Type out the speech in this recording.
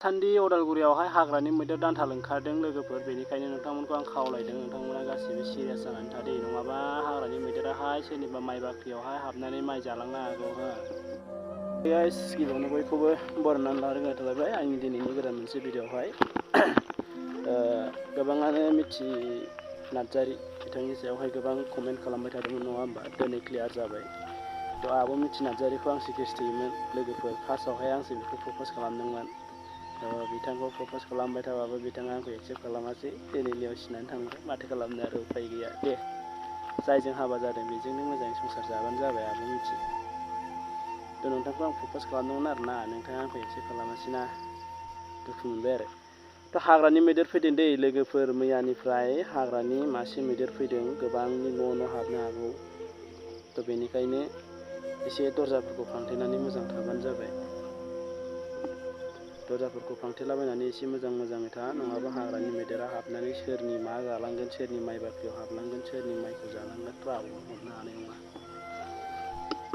दासान्दि अदालगुरियावहाय हाग्रानि मैदेर दान्थाल ओंखारदों लोगोफोर, बेनिखायनो नोंथांमोनखौ आं खावलायदों नोंथांमोना गासिबो सिरियास जानानै थादो, नङाबा हाग्रानि मैदेराहाय सोरनिबा माइ बाख्रियावहाय हाबनानै माइ जालांनो हागौ हो। गाइस गिबियावनो बयखौबो बरायनानै लानो गोनां थाबाय आंनि दिनैनि गोदान मोनसे भिडिअ'आवहाय। गोबाङानो मिथि नार्जारि बिथांनि सायावहाय गोबां कमेन्ट खालामबाय थादोंमोन नङा होमबा, दिनै क्लियार जाबाय। थ' आब' मिथि नार्जारिखौ आंसो गोसोथोयोमोन लोगोफोर, फार्स्टआवहाय आंसो बेखौ प्रप'ज खालामदोंमोन। बिथांखौ प्रप'ज खालामबाय थाबाबो बिथाङा आंखौ एक्सेप्ट खालामासै, दिनै नेवसिनानै थांबाय, माथो खालामनो आरो उफाय गैया। दे जायजों हाबा जादों बेजोंनो मोजाङै संसार जाबानो जाबाय आब' मिथि। थ' नोंथांखौ आं प्रप'ज खालामदोंमोन आरो ना, नोंथाङा आंखौ एक्सेप्ट खालामासै ना, दुखु मोनबाय आरो। थ' हाग्रानि मैदेर फैदों दै लोगोफोर, मैयानिफ्राय हाग्रानि मासे मैदेर फैदों, गोबांनि न' हाबनो हागौ। थ' बेनिखायनो एसे दरजाफोरखौ फांथेनानै मोजां थाबानो जाबाय। दरजाफोरखौ फांथेलाबायनानै एसे मोजाङै था, नङाबा हाग्रानि मैदेरा हाबनानै सोरनि मा जालांगोन, सोरनि माइ बाख्रियाव हाबलांगोन, सोरनि माइखौ जालांगोन रावबो हमनो हानाय नङा।